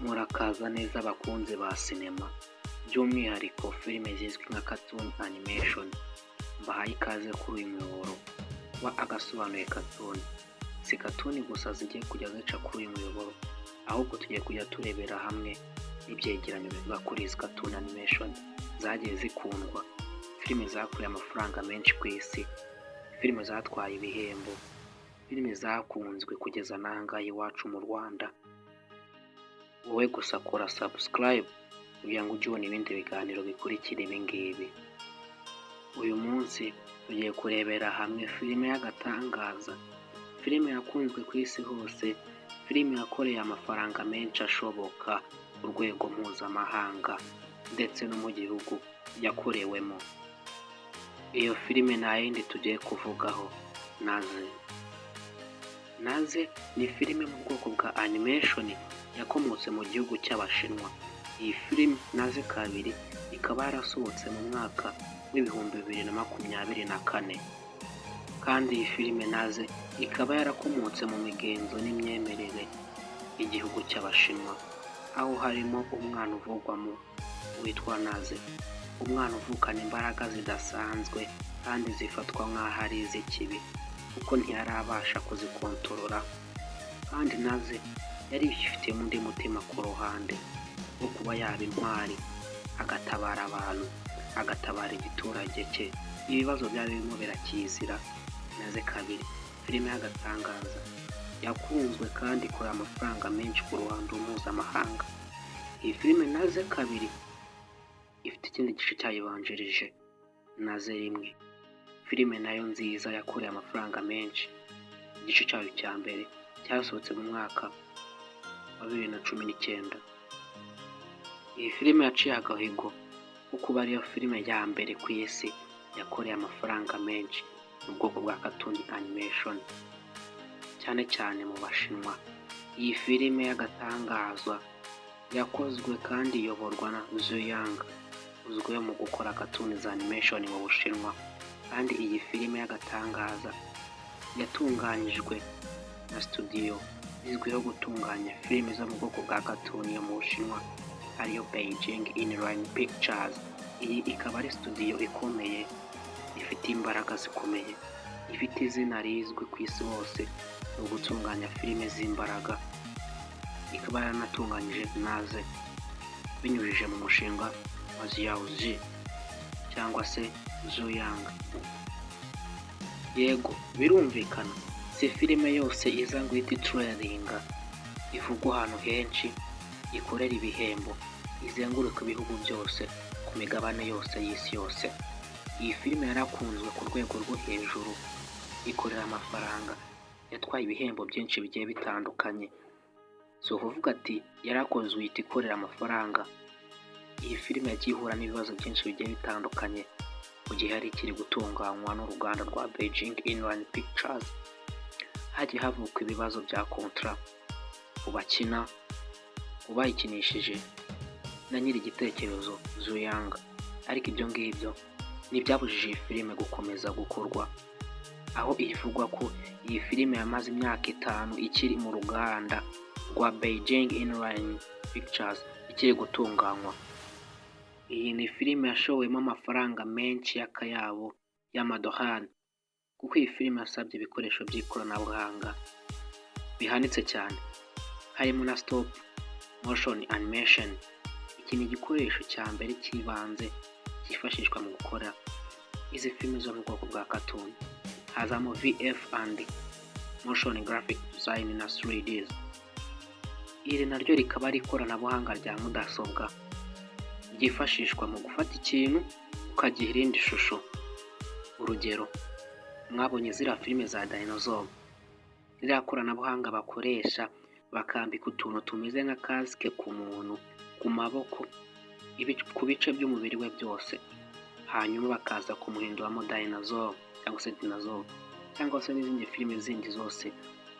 Murakaza neza abakunzi ba sinema, by'umwihariko filime zizwi nka cartoon animation. Mbahaye ikaze kuri uyu muyoboro wa Agasobanuye Cartoon. Si cartoon gusa zigiye kujya zica kuri uyu muyoboro, ahubwo tugiye kujya turebera hamwe n'ibyegeranyo bivuga kuri izi cartoon animation zagiye zikundwa, filime zakuye amafaranga menshi ku isi, filime zatwaye ibihembo, filime zakunzwe kugeza n'aha ngaha iwacu mu Rwanda. Wowe gusa kora subscribe kugira ngo ujye ubona ibindi biganiro bikurikira ibi ngibi. Uyu munsi tugiye kurebera hamwe filime y'agatangaza, filime yakunzwe ku isi hose, filime yakoreye amafaranga menshi ashoboka ku rwego mpuzamahanga ndetse no mu gihugu yakorewemo. Iyo filime nta yindi tugiye kuvugaho, Naze. Naze ni filime mu bwoko bwa animation yakomotse mu gihugu cy'Abashinwa. Iyi filime Naze 2 ikaba yarasohotse mu mwaka w'2024. Kandi iyi filime Naze ikaba yarakomotse mu migenzo n'imyemerere y'igihugu cy'Abashinwa, aho harimo umwana uvugwamo witwa Naze, umwana uvukana imbaraga zidasanzwe kandi zifatwa nk'aho ari iz'ikibi kuko ntiyarabasha kuzikontorora, kandi Naze yari yifitiyemo undi mutima ku ruhande wo kuba yaba intwari, agatabara abantu, agatabara igiturage cye, ibibazo byari birimo birakizira. Naze 2, filime y'agatangaza yakunzwe kandi ikorera amafaranga menshi ku ruhando mpuzamahanga. Iyi filime Naze 2 ifite ikindi gice cyayibanjirije, Naze 1, filime nayo nziza yakoreye amafaranga menshi. Igice cyayo cya mbere cyasohotse mu mwaka wa 2019. Iyi filime yaciye agahigo ko kuba ariyo filime ya mbere ku isi yakoreye amafaranga menshi mu bwoko bwa cartoon animation, cyane cyane mu Bashinwa. Iyi filime y'agatangaza yakozwe kandi iyoborwa na Zhu Yang, uzwiho mu gukora cartoon za animation mu Bushinwa, kandi iyi filime y'agatangaza yatunganyijwe na studio izwiho gutunganya filime zo mu bwoko bwa cartoon yo mu Bushinwa, ariyo Beijing Inline Pictures. Iyi ikaba ari studio ikomeye, ifite imbaraga zikomeye, ifite izina rizwi ku isi hose mu gutunganya filime z'imbaraga, ikaba yaranatunganyije Naze binyujije mu mushinga wa Xiaozi cyangwa se Zhu Yang. Yego, birumvikana, si filime yose iza ngo ihite itrendinga, ivugwa ahantu henshi, ikorera ibihembo, izenguruka ibihugu byose ku migabane yose y'isi yose. Iyi filime yarakunzwe ku rwego rwo hejuru, ikorera amafaranga, yatwaye ibihembo byinshi bigiye bitandukanye. Si ukuvuga ati yarakozwe ihita ikorera amafaranga. Iyi filime yagiye ihura n'ibibazo byinshi bigiye bitandukanye mu gihe yari ikiri gutunganywa n'uruganda rwa Beijing Inline Pictures. Hagiye havuka ibibazo bya contrat ku bakina, ku bayikinishije na nyiri igitekerezo Zhu Yang, ariko ibyo ngibyo ntibyabujije iyi filime gukomeza gukorwa, aho ivugwa ko iyi filime yamaze imyaka 5 ikiri mu ruganda rwa Beijing Inline Pictures ikiri gutunganywa. Iyi ni filime yashowemo amafaranga menshi y'akayabo y'amadolari, kuko iyi filime yasabye ibikoresho by'ikoranabuhanga bihanitse cyane, harimo na stop motion animation. Iki ni igikoresho cya mbere cy'ibanze cyifashishwa mu gukora izi filime zo mu bwoko bwa cartoon. Hazamo VF and motion graphic design na 3D. Iri naryo rikaba ari ikoranabuhanga rya mudasobwa ryifashishwa mu gufata ikintu ukagiha irindi shusho. Urugero, mwabonye ziriya filime za dinosaur, ririya koranabuhanga bakoresha bakambika utuntu tumeze nka kasike ku muntu, ku maboko, ku bice by'umubiri we byose, hanyuma bakaza kumuhinduramo dinosaur cyangwa se dinosaur cyangwa se n'izindi filime zindi zose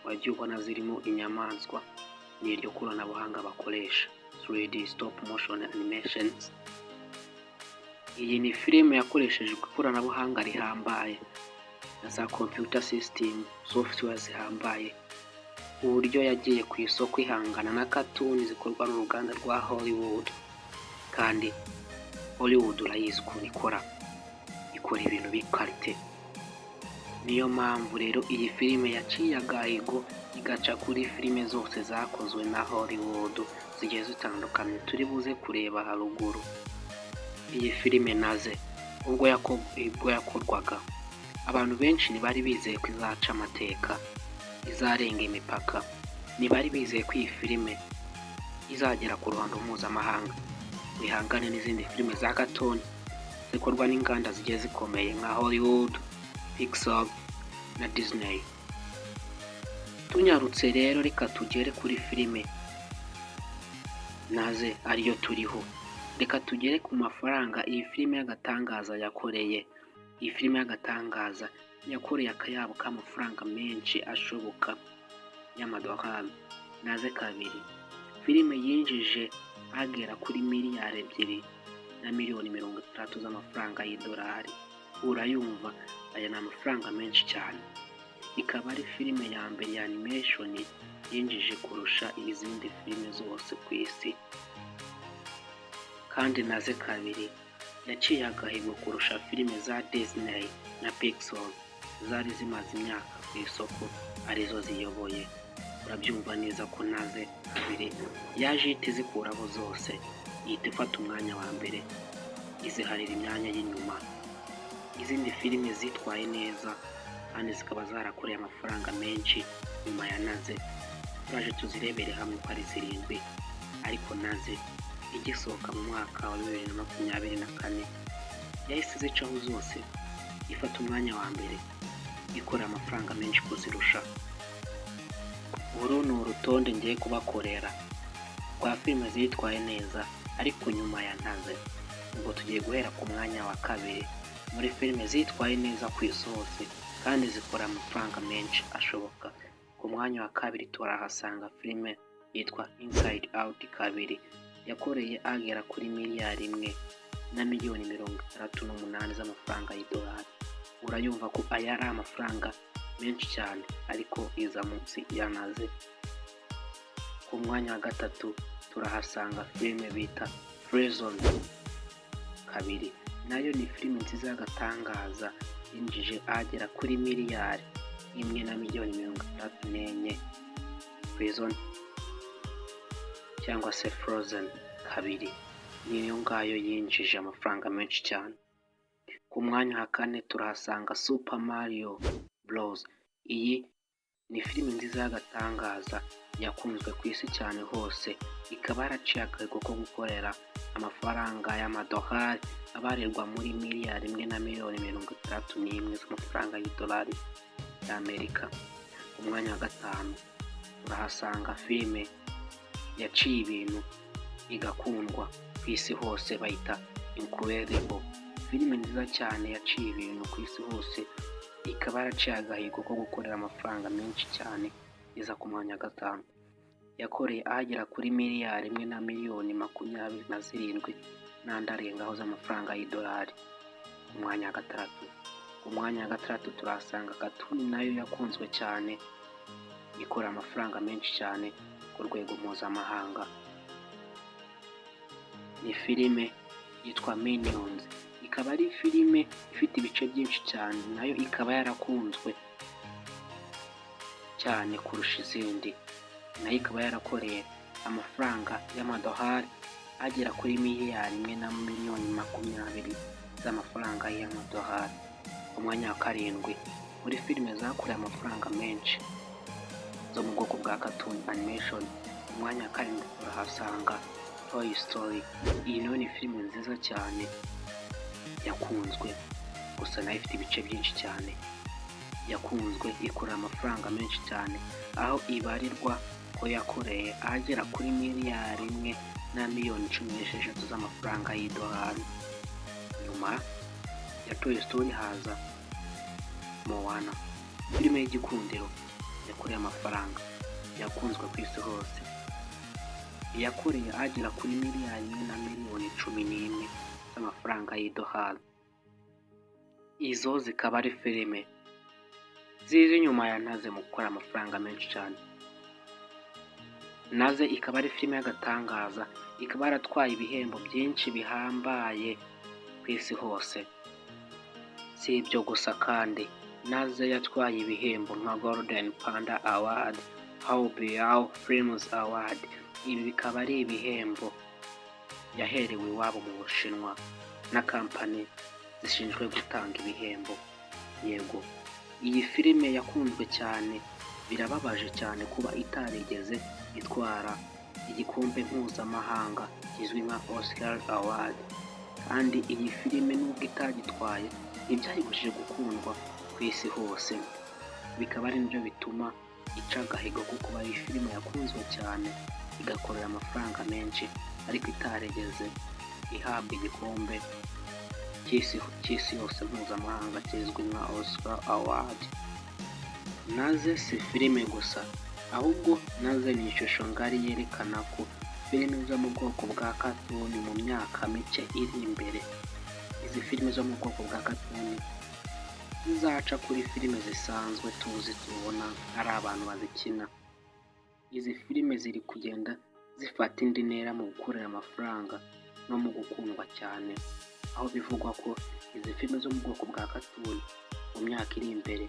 wagiye ubona zirimo inyamaswa, ni iryo koranabuhanga bakoresha, 3D stop motion animations. Iyi ni filime yakoreshejwe ikoranabuhanga rihambaye na za computer system software zihambaye. Uburyo yagiye ku isoko ihangana na cartoon zikorwa n'uruganda rwa Hollywood, kandi Hollywood urayizi ukuntu ikora ibintu biri qualité. Niyo mpamvu rero iyi filime yaciye agahigo, igaca kuri filime zose zakozwe na Hollywood zigiye zitandukanye turi buze kureba haruguru. Iyi filime Naze, ubwo yakorwaga, abantu benshi ntibari bizeye ko izaca amateka, izarenga imipaka. Ntibari bizeye ko iyi filime izagera ku ruhando mpuzamahanga, bihangane n'izindi filime za cartoon zikorwa n'inganda zigiye zikomeye nka Hollywood, Pixar na Disney. Tunyarutse rero, reka tugere kuri filime Naze ariyo turiho. Reka tugere ku mafaranga iyi filime y'agatangaza yakoreye. Iyi filime y'agatangaza yakoreye akayabo k'amafaranga menshi ashoboka y'amadolari. Naze 2, filime yinjije agera kuri 2,060 miliyoni z'amafaranga y'idolari. Urayumva, aya ni amafaranga menshi cyane. Ikaba ari filime ya mbere ya animation yinjije kurusha izindi filime zose ku isi. Kandi Naze 2 yaciye agahigo kurusha filime za Disney na Pixar zari zimaze imyaka ku isoko arizo ziyoboye. Urabyumva neza ko Naze 2 yaje ihita izikuraho zose, ihita ifata umwanya wa mbere, iziharira imyanya y'inyuma. Izindi filime zitwaye neza kandi zikaba zarakoreye amafaranga menshi nyuma ya Naze, turaje tuzirebere hamwe uko ari zirindwi. Ariko Naze igisohoka mu mwaka wa 2024 yahise izicaho zose, ifata umwanya wa mbere, ikorera amafaranga menshi kuzirusha. Uru ni urutonde ngiye kubakorera rwa filime zitwaye neza ariko nyuma ya Naze. Ubwo tugiye guhera ku mwanya wa kabiri muri filime zitwaye neza ku isi hose kandi zikora amafaranga menshi ashoboka. Ku mwanya wa kabiri turahasanga filime yitwa Inside Out 2, yakoreye agera kuri 1,068 miliyoni z'amafaranga y'idolari. Urayumva ko aya ari amafaranga menshi cyane, ariko iza munsi ya Naze. Ku mwanya wa gatatu turahasanga filime bita Frozen 2, nayo ni filime nziza y'agatangaza yinjije agera kuri 1,064 miliyoni. Frozen cyangwa se Frozen 2 niyo ngayo yinjije amafaranga menshi cyane. Ku mwanya wa kane turahasanga Super Mario Bros. Iyi ni filime nziza y'agatangaza yakunzwe ku isi cyane hose, ikaba yaraciye agahigo ko gukorera amafaranga y'amadolari abarirwa muri 1,061 miliyoni z'amafaranga y'idolari y'Amerika. Ku mwanya wa gatanu turahasanga filime yaciye ibintu igakundwa ku isi hose, bayita Incredible. Filime nziza cyane yaciye ibintu ku isi hose, ikaba yaraciye agahigo ko gukorera amafaranga menshi cyane, iza ku mwanya wa gatanu. Yakoreye agera kuri 1,027 miliyoni n'andi arengaho z'amafaranga y'idolari. Ku mwanya wa gatandatu turahasanga cartoon nayo yakunzwe cyane, ikora amafaranga menshi cyane ku rwego mpuzamahanga. Ni filime yitwa Minions, ikaba ari filime ifite ibice byinshi cyane, nayo ikaba yarakunzwe cyane kurusha izindi. Nayo ikaba yarakoreye amafaranga y'amadolari agera kuri 1,020 miliyoni z'amafaranga y'amadolari. Ku mwanya wa karindwi muri filime zakoreye amafaranga menshi zo mu bwoko bwa cartoon animation, ku mwanya wa karindwi turahasanga Toy Story. Iyi nayo ni filime nziza cyane yakunzwe, gusa nayo ifite ibice byinshi cyane. Yakunzwe, ikorera amafaranga menshi cyane, aho ibarirwa ko yakoreye agera kuri 1,016 miliyoni z'amafaranga y'idolari. Nyuma ya Toy Story haza Moana, filime y'igikundiro yakoreye amafaranga, yakunzwe ku isi hose, yakoreye agera kuri 1,011 miliyoni z'amafaranga y'idolari. Izo zikaba ari filime ziza inyuma ya Naze mu gukora amafaranga menshi cyane. Naze ikaba ari filime y'agatangaza, ikaba yaratwaye ibihembo byinshi bihambaye ku isi hose. Si ibyo gusa kandi, Naze yatwaye ibihembo nka Golden Panda Award, Houbei Films Award. Ibi bikaba ari ibihembo yaherewe iwabo mu Bushinwa na kampani zishinzwe gutanga ibihembo. Yego, iyi filime yakunzwe cyane, birababaje cyane kuba itarigeze itwara igikombe mpuzamahanga kizwi nka Oscar Award. Kandi iyi filime nubwo itagitwaye, ntibyayibujije gukundwa ku isi hose, bikaba ari nabyo bituma ica agahigo ko kuba ari filime yakunzwe cyane, igakorera amafaranga menshi, ariko itarigeze ihabwa igikombe cy'isi yose mpuzamahanga kizwi nka Oscar Award. Naze si filime gusa, ahubwo Naze ni ishusho ngari yerekana ko filime zo mu bwoko bwa cartoon mu myaka mike iri imbere, izi filime zo mu bwoko bwa cartoon zizaca kuri filime zisanzwe tuzi, tubona ari abantu bazikina. Izi filime ziri kugenda zifata indi ntera mu gukorera amafaranga no mu gukundwa cyane, aho bivugwa ko izi filime zo mu bwoko bwa cartoon mu myaka iri imbere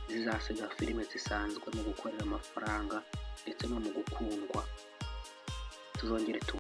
zizasiga filime zisanzwe mu gukorera amafaranga ndetse no mu gukundwa. Tuzongere.